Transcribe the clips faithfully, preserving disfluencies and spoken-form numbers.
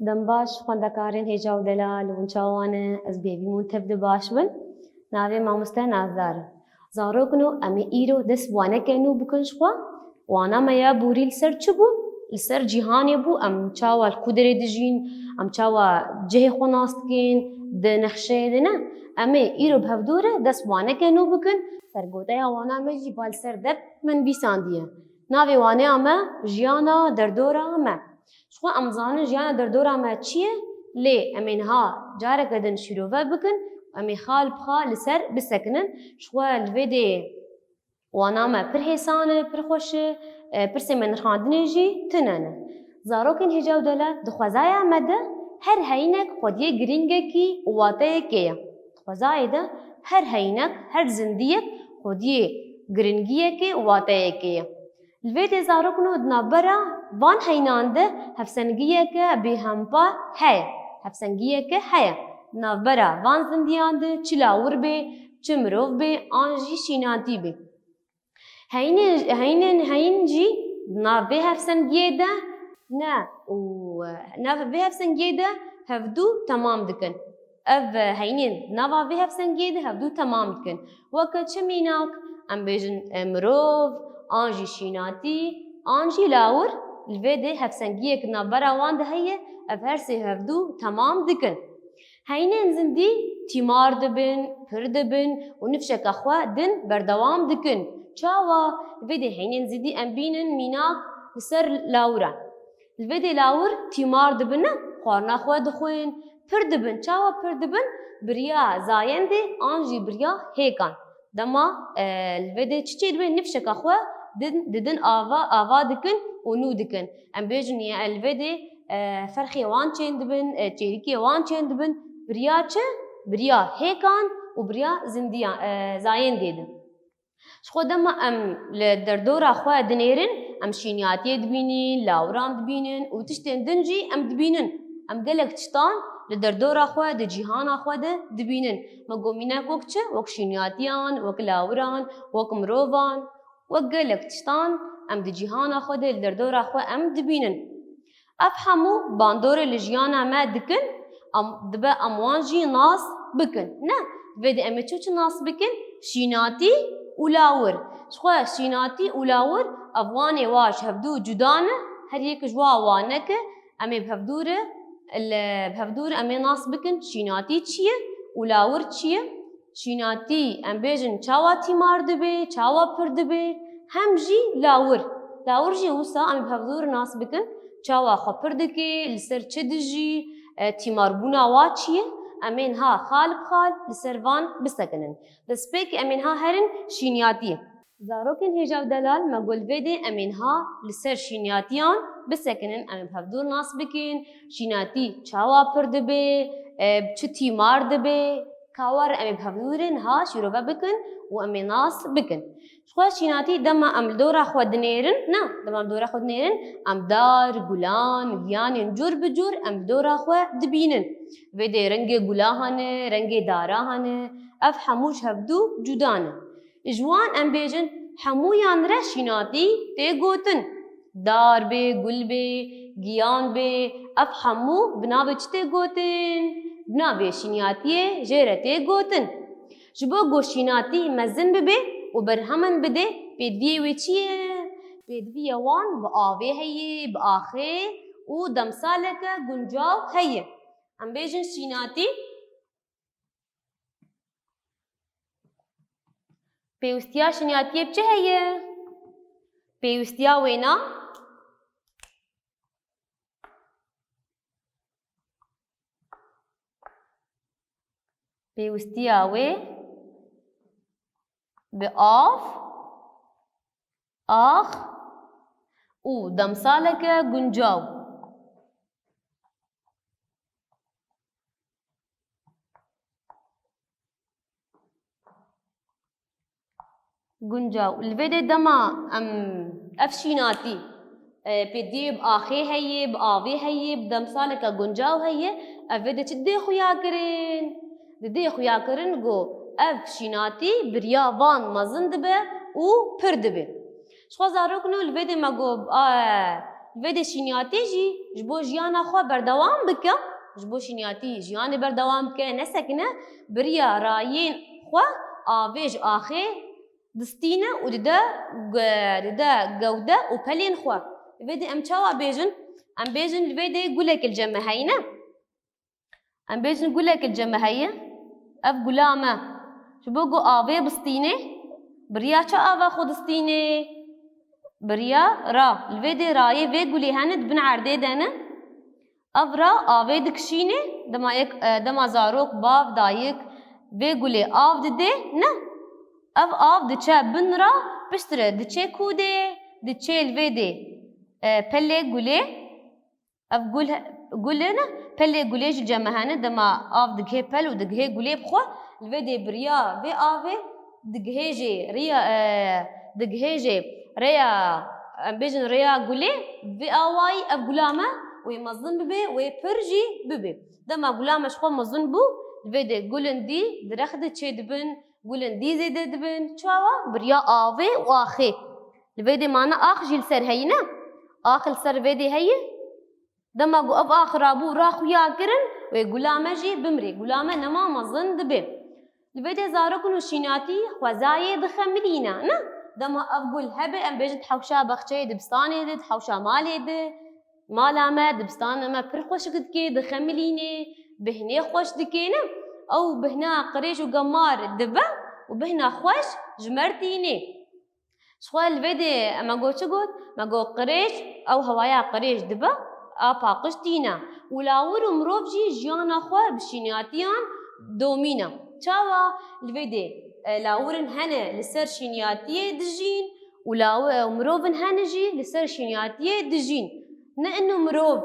Dem baş, xwendekarên hêja û delal, hûn çawa ne? Ez bêvî hûn tev de baş bin. Navê mamoste Nazdar e. Zarokno, em ê îro dest bi waneke nû bikin ji xwe. Wana me ya borî li ser çi bû? Li ser cîhanê bû, em çawa li ku derê dijîn, em çawa cihê xwe nas dikin, di nexşeyê de ne. Em ê îro bi hevdû re dest bi waneke nû bikin. Sergoteya wana me jî va li ser dep me nivîsandiye. Navê waneya me, Jiyana Derdora Me. Ji xwe em zanin jiyana derdora me çi ye, lê em ê niha careke din şîrove bikin û em ê xal bi xal li ser bisekinin. Ji xwe li vê dê wana me pir hêsan e, pir xweş e, e, pirsê me nirxandinê jî tune ne. Zarokên hêja û delal, di xwezaya me de her heynek xwediyê girîngekî û wateyekê ye. Di xwezayê de her heynek, her zindiyek xwediyê giringiyekê û wateyekê ye. Li vê dê zarokno di navbera van heynan de hevsengiyeke bêhempa heye. Hevsengiyeke heye. Di navbera van zindiyan de çi lawir bê, çi mirov bê, an jî şînatî bê. Heynên, heynên heyn jî di nav vê hevsengiyê de ne û nav vê hevsengiyê de hevdû temam dikin. Ev heynên nava vê hevsengiyê de hevdû temam dikin. Weke çi mînak, em bêjin, e, mirov, an jî şînatî, an jî lawir, li vê dê hevsengiyek navbera wan de heye, ev her sê hevdû temam dikin. Heynên zindî tîmar dibin, pir dibin û nifşeka xwe din berdewam dikin. Çawa? Li vê dê heynên zindî em bînin mînak li ser lawiran. Li vê dê lawir tîmar dibin, xwarina xwe dixwin, pir dibin. Çawa pir dibin? Bi riya zayendê an jî bi riya hêkan. Dema, e, li vê dê çi çêdibe? Nifşeka xwe din, didin ava, ava dikin û nû dikin. Em bêjin ya li vê dê, e, ferxê wan çêndibin, e, çêrikê wan çêndibin. Bi riya çi? Bi riya hêkan û bi riya zindiyan, e, zayendê din. Ji xwe dema em li derdora xwe dinêrin, em şîniyatiyê dibînin, lawiran dibînin û tiştên din jî em dibînin. Em gelek tiştan li derdora xwe, di cîhana xwe de dibînin. Me got mînak wek çi? Wek şîniyatiyan, wek lawiran, wek mirovan, wek gelek tiştan em di cîhana xwe de, li derdora xwe em dibînin. Ev hemû bandorê li jiyana me dikin, em, dibe em wan jî nas bikin. Ne, vê de em ê çi çi nas bikin? Şînatî û lawir. Ji xwe şînatî û lawir, ev wanê wa ji hevdû cuda ne, her yek ji wa waneke, em ê bi hevdû re, li, bi hevdû re em ê nas bikin, şînatî çi ye û lawir çi ye? Şînatî, em bêjin, çawa tîmar dibe, çawa pir dibe, hem jî lawir. Lawir jî wisa em ê bi hevdû re nas bikin, çawa xwe pir dike, li ser çi dijî, e, tîmarbûna wa çi ye, em ê niha xal bi xal li ser van bisekinin. Destpêkê em ê niha herin şîniyatiyê. Zarokên hêja û delal, me got vê dê em ê niha li ser şîniyatiyan bisekinin, em ê bi hevdû nas bikin, şînatî çawa pir dibe, e, çi tîmar dibe, ka war em ê bi hevdû re niha şîrove bikin û em ê nas bikin. Ji xwe şînatî dema em li dora xwe dinêrin, na, dema em li dora xwe dinêrin, em dar, gulan, giyanên cur bi cur em li dora xwe dibînin. Vê dê rengê gula hene, rengê dara hene, ev hemû ji hevdû cuda ne. Ji wan em bêjin, hemûyan re şînatî tê gotin. Dar bê, gul bê, giyan bê, ev hemû bi navê çi tê gotin? Bi navê şîniyatiyê jê re tê gotin. Ji bo ku şînatî mezin bibe û berhemin bide, pêdiviyê wê çi ye? Pêdiviya wan bi avê heye, bi axê û demsaleke guncaw heye. Em bêjin şînatî. Pêwîstiya şîniyatiyê bi çi heye? Pêwîstiya wêna? Pêwîstiya wê bi av, ax û demsaleke guncaw. Guncaw. Li vê dê dema em ev şînatî, e, pêdiyê bi axê heye, bi avê heye, bi demsaleke guncaw heye, ev vê dê çi dê xuya kirin? Di dê xuya kirin ku ev şînatî bi riya van mezin dibe û pir dibe. Ji xwe zarokno li vê dê me got, a, Vê dê şîniyatî jî ji bo jiyana xwe berdewam bike, ji bo şîniyatî jiyanê berdewam bike, nesekine, bi riya rayên xwe avê ji axê distîne û dide, dide gewde û pelên xwe. Vê dê em çawa bêjin? Em bêjin li vê dê gulek li cem me heyne. Em bêjin gulek li cem me heye. Ev gula me. Ji bo ku avê bistînê, bi riya çi ava xwe distînê? Bi riya ra. Li vê dê rayê vê gulê hene di bin erdê de ne. Ev ra avê dikişînê, dema yek, e, dema zarok, bav, dayik vê gulê av didê, ne. Ev av diçe bin ra, piştre diçê kûdê, diçê li vê dê, e, pelê gulê. Ev gul, gul in, pelê gulê ji cem me hene, dema av digihê pel û digihê gulê bi xwe, li vê dê bi riya vê avê digihê jê riya, e, digihê jê rêya, em bêjin rêya gulê, vê awayî ev gula me wê mezin bibe, wê pir jî bibe. Dema gula me ji xwe mezin bû, li vê dê gulin dî dirextê çê dibin, gulin dî zêde dibin. Çawa? Bi riya avê û axê. Li vê dê mane ax jî li ser heyî ne? Ax li ser vê dê heye? Dema ku ev ax rabû, ra xuya kirin, wê gula me jî bimrê. Gula me nema mezin dibe. Li vê dê zarok in û şînatî xwezayê dixemilîne, ne? Dema ev gul hebe, em bêjin di hewşa baxçeyê dibistanê de, di hewşa malê de, mala me, dibistana me pir xweşik dike, dixemilîne, bêhnê xweş dike, ne? Ew bêhna qirêj û gemar dibe û bêhna xweş ji me re tîne. Ji xwe li vê dê me got çi got? Me got qirêj, ew hewaya qirêj dibe, a paqij tîne. Û lawir û mirov jî jiyana xwe bi şîniyatiyan domîne. Çawa? Li vê dê, e, lawirin hene li ser şîniyatiyê dijîn û lawi-, û mirovin hene jî li ser şîniyatiyê dijîn. Ne inu mirov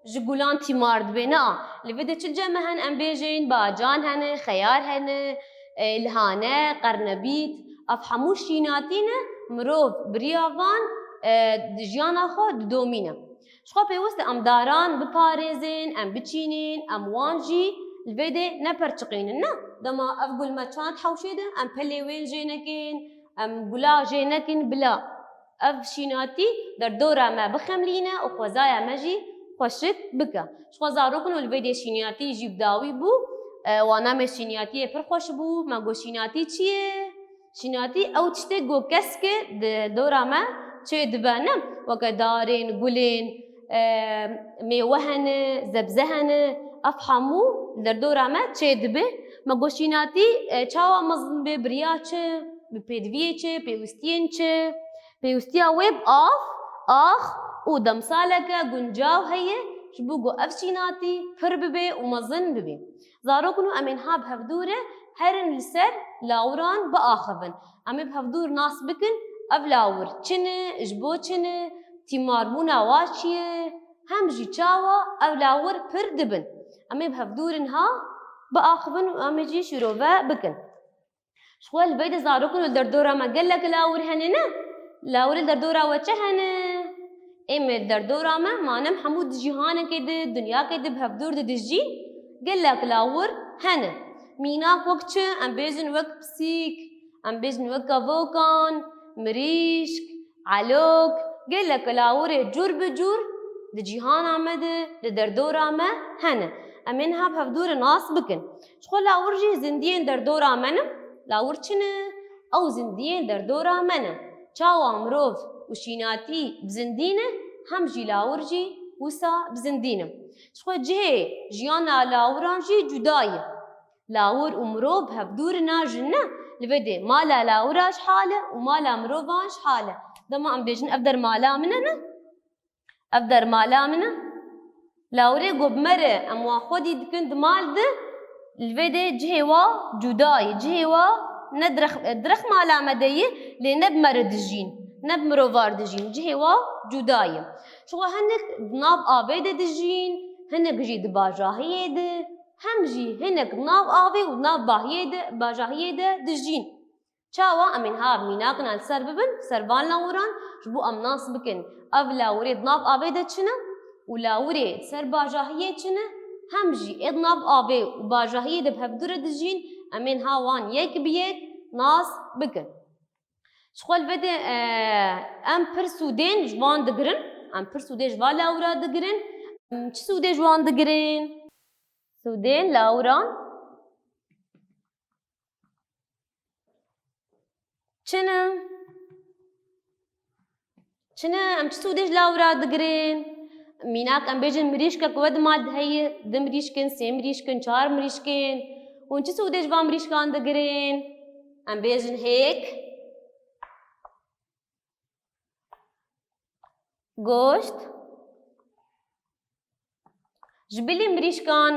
ji gulan tîmar dibe, na. Li vê de çi cem me hene, em bêjin, bacan hene, xeyar hene, e, lihane, qernebît. Ev hemû şînatî ne, mirov bi riya van, e, di jiyana xwe didomîne. Ji xwe pêwist e em daran biparêzin, em biçînin, em wan jî li vê dê neperçiqînin, ne. Dema ev gul me çand hewşê de, em pelê wên jê nekin, em gula jê nekin, bila ev şînatî derdora me bixemlîne û xwezaya me jî xweşik bike. Ji xwe zarok in û li vê dê şîniyatî jî bi dawî bû. E, wana me şîniyatiyê pir xweş bû. Me got, "Şînatî çi ye?" Şînatî ew tiştê ku keske di dora me çê dibe, ne? Weke darên, gulên, e, mêwe hene, zebze hene. Ev hemû li derdora me çê dibe. Me got, "Şînatî, e, çawa mezin be, bi riya çi, bi pêdiviyê çi, pêwistiyên çi?" Pêwistiya wê bi av, ax û demsaleke guncaw heye, ji bo ku ev şînatî pir bibe û mezin bibe. Zarok in û em ê niha bi hevdû re herin li ser lawiran biaxivin. Em ê bi hevdû re nas bikin, ev lawir çi ne, ji bo çi ne, tîmarbûna wa çi ye, hem jî çawa ev lawir pir dibin. Em ê bi hevdû re niha biaxivin û em ê jî şîrove bikin. Ji xwe li vê de zarok in û li derdora me gelek lawir hene, ne? Lawir li derdora we çi hene? Ê me li derdora me, mane em hemû di cîhanekê de, dinyakê de bi hevdûr de dijîn, gelek lawir hene. Mînak wek çi? Em bêjin wek pisîk, em bêjin wek kevokan, mirîşk, elok, gelek lawirê cûr bi cûr di cîhana me de, di derdora me hene. Em ê niha bi hevdû re nas bikin. Ji xwe lawir jî zindiyên derdora me ne. Lawir çi ne? Ew zindiyên derdora me ne. Çawa mirov û şînatî bi zindî ne, hem jî lawir jî wisa bi zindî ne. Ji xwe cihê jiyana lawiran jî cuda ye. Lawir û mirov bi hevdû re najin ne. Li vê dê mala lawira ji hal e û mala mirovan ji hal e. Dema em bêjin, "Ev der mala min e", ne? Ev der mala min e. Lawirê ku bi me re em wan xwedî dikin di mal de, li vê dê cihê wa cuda ye. Cihê wa ne dirêx, dirêx mala me de ye, lê ne bi me re dijîn, ne bi mirovar dijîn. Cihê wa cuda ye. Ji xwe hinek di nav avê de dijîn, hinek jî di bajahiyê de, hem jî hinek di nav avê û di nav bahiyê de, bajahiyê de dijîn. Çawa? Em ê niha mînakan li ser bibin, ser van lawiran, ji bo em nas bikin ev lawirê di nav avê de çi ne û lawirê ser bajahiyê çi ne, hem jî ê di nav avê û bajahiyê de bi hevdû re dijîn, em ê niha wan yek bi yek nas bikin. Ji xwe li vê de, e, em pir sûdên ji van digirin, Em pir sûdê ji va lawira digirin. Em çi sûdê ji wan digirin? Sûdên lawiran çi ne? Çi ne? Em çi sûdê ji lawira digirin? Mînak em bêjin mirîşkek we di mal de heye, du mirîşk in, sê mirîşk in, çar mirîşk in. Hûn çi sûdê ji van mirîşkan digirin? Em bêjin hêk, goşt. Ji bilî mirîşkan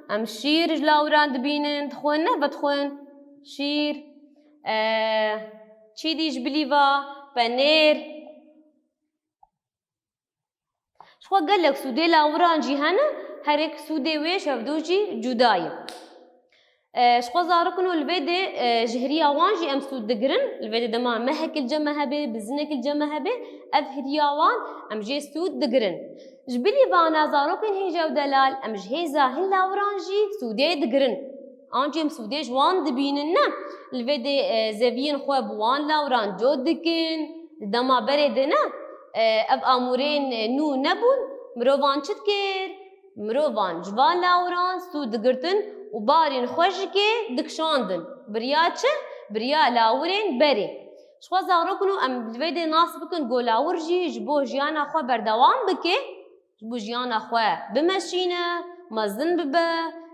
em şîr ji lawiran dibînin, dixwin, ne vedixwin? Şîr, e, çî dî ji bilî va, penêr. Ji xwe gelek sûdê lawiran jî hene, her yek sûdê wê ji hevdû jî cuda ye. E, ji xwe zarok in û li vê dê, e, ji hiriya wan jî em sûd digirin. Li vê dê dema mehek li cem me hebe, bizinek li cem me hebe, ev hiriya wan em jê sûd digirin. Ji bilî vana zarokên hêja û delal em ji hêza hin lawiran jî sûdê digirin. An jî em sûdê ji wan dibînin ne. Li vê dê, e, zeviyên xwe bi wan lawiran cot dikin. Di dema berê de ne, e, ev amûrên, e, nû nebûn, mirovan çi dikir? Mirovan ji van lawiran sûd digirtin û barên xwe ji kê dikişandin. Bi riya çi? Bi riya lawirên berê. Ji xwe zarok in û em li vê dê nas bikin ku lawir jî ji bo jiyana xwe berdewam bike, ji bo jiyana xwe bimeşîne, mezin bibe,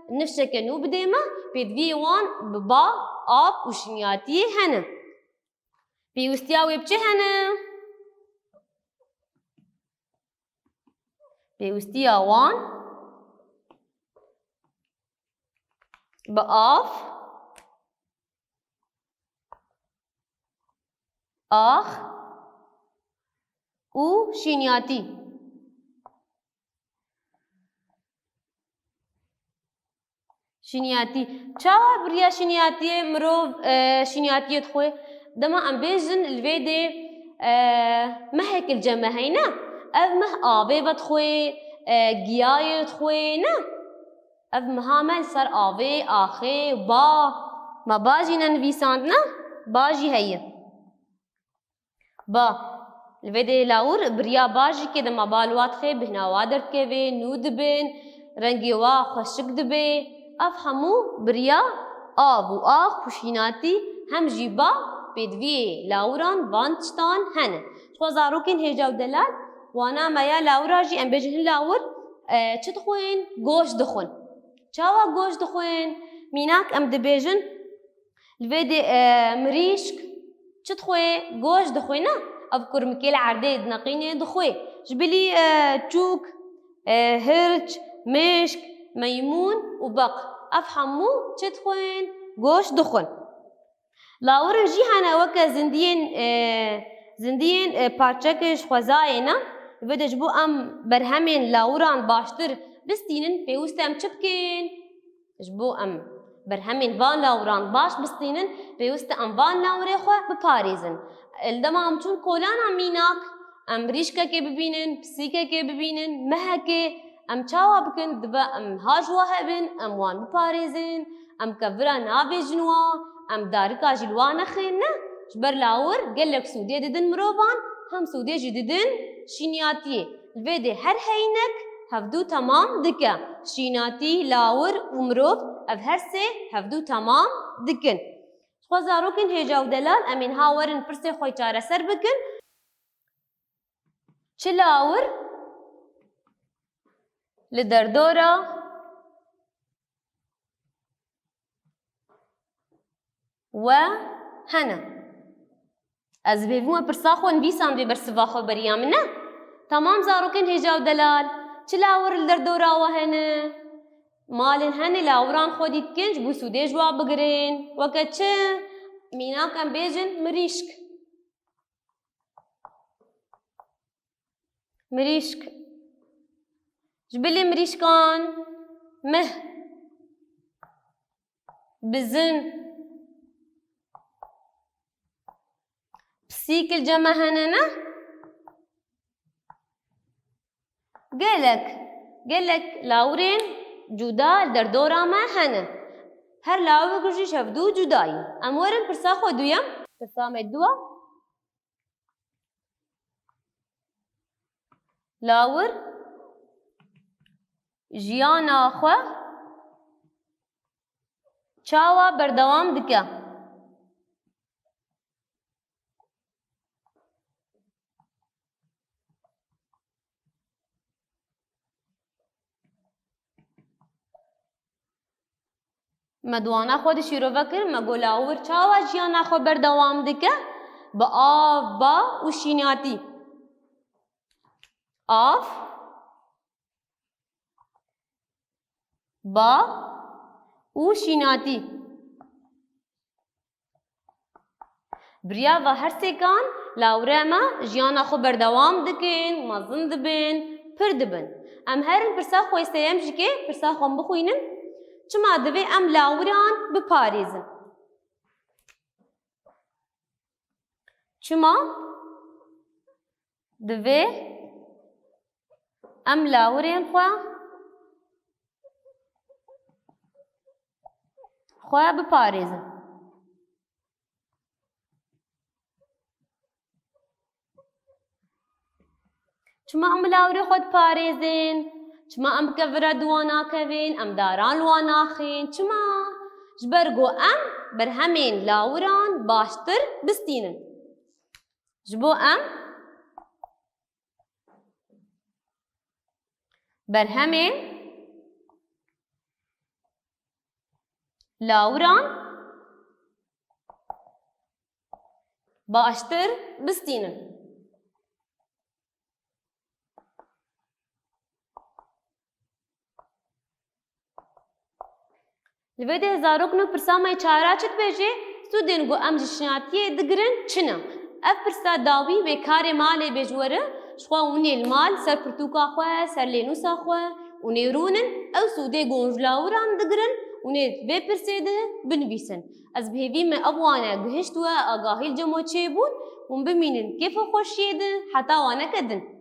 nifşeke nû bidê me, pêdiviyê wan bi ba, av û şîniyatiyê hene. Pêwîstiya wê bi çi hene? Pêwîstiya wan bi av, ax û şîniyatî. Şîniyatî. Çawa bi riya şîniyatiyê mirov, e, şîniyatiyê dixwe? Dema em bêjin li vê dê, e, mehek li cem me heyne. Ev meh avê vedixwe, e, giyayê dixwe, ne? Ev meha me li ser avê, axê, ba. Me ba jî nenivîsand, ne? Ba jî heye. Ba. Li vê dê lawir bi riya ba jî kê dema ba li wa dixê, bihna wa derdikeve, nû dibin, rengê wa xweşik dibe. Ev hemû bi riya av û ax û şînatî hem jî ba pêdiviyê lawiran van tiştan hene. Ji xwe zarokên hêja û delal, wana me ya lawira jî em bêjin hin lawir, e, çi dixwin? Goşt dixwin. Çawa goşt dixwin? Mînak em dibêjin, Li vê dê, e, mirîşk çi dixwê? Goşt dixwê, ne? Ev kurmikê li erdê dineqînê dixwê. Ji bilî, e, çûk, e, hirç, mişk, meymûn û beq. Ev hemû çi dixwin? Goşt dixwin. Lawirin jî hene weke zindiyên, e, zindiyên, e, parçeke ji xwezayê ne. Li vê de ji bo em berhemên lawiran baştir bistînin, pêwîst e em çi bikin? Ji bo em berhemên van lawiran baş bistînin, pêwîst e em van lawirê xwe biparêzin. Li dema em çûn kolana mînak, em rîşkekê bibînin, pisîkekê bibînin, mehekê, em çawa bikin? Dibe em ha ji wa hebin, em wan biparêzin, em kevira navêjin wa, em darika jî li wa nexin, ne? Ji ber lawir gelek sûdê didin mirovan, hem sûdê jî didin şîniyatiyê. Li vê dê her heynek hevdû temam dike. Şînatî, lawir û mirov, ev her sê hevdû temam dikin. Ji xwe zarokên hêja û delal, em ê niha werin pirsê xwe çareser bikin. Çi lawir li derdora we hene? Ez vê bûme pirsa xwe nivîsandê bersiva xwe beriya min, ne? Tamam zarokên hêja û delal, çi lawir li derdora we hene? Malên hene lawiran xwedî dikin ji bo sûdê ji wa bigirin. Weke çi? Mînak em bêjin mirîşk. Mirîşk. Ji bilî mirîşkan meh, bizin, pisîk li cem me hene, ne? Gelek, gelek lawirên cuda li derdora me hene. Her lawirek jî ji hevdû cuda ye. Em werin pirsa xwe duyem. Pirsa me dua. Lawir jiyana xwe çawa berdewam dike? Me di wana xwe de şîrove kir, me got lawir çawa jiyana xwe berdewam dike? Bi av, ba û şînatî. Av, ba û şînatî. Bi riya va her sêkan lawirê me jiyana xwe berdewam dikin, mezin dibin, pir dibin. Em herin pirsa xwe sêyem jî kê, pirsa xwe em bixwînin. Çima divê em lawiran biparêzin? Çima divê em lawirên xwe, xwe biparêzin? Çima em bi lawirê xwe diparêzin? Çima em bi kevira di wan nakevin? Em daran li wan naxin. Çima? Ji ber ku em berhemên lawiran baştir bistînin. Ji bo em berhemên lawiran baştir bistînin. Li vê de zarokno pirsa me çara çi dibêje? Sûdên ku em ji şinatiyê digirin çi ne? Ev pirsa dawî wê karê malê bê ji we re, ji xwe hûn ê li mal ser pirtûka xwe, ser lênûsa xwe, hûn ê rûnin, ew sûdê ku hûn ji lawiran digirin, hûn ê vê pirsê de binivîsin. Ez bi hêvî me ev wane gihişt we, agahî li cem we çêbûn, hûn bimînin kêfa xweşiyê de heta waneke din.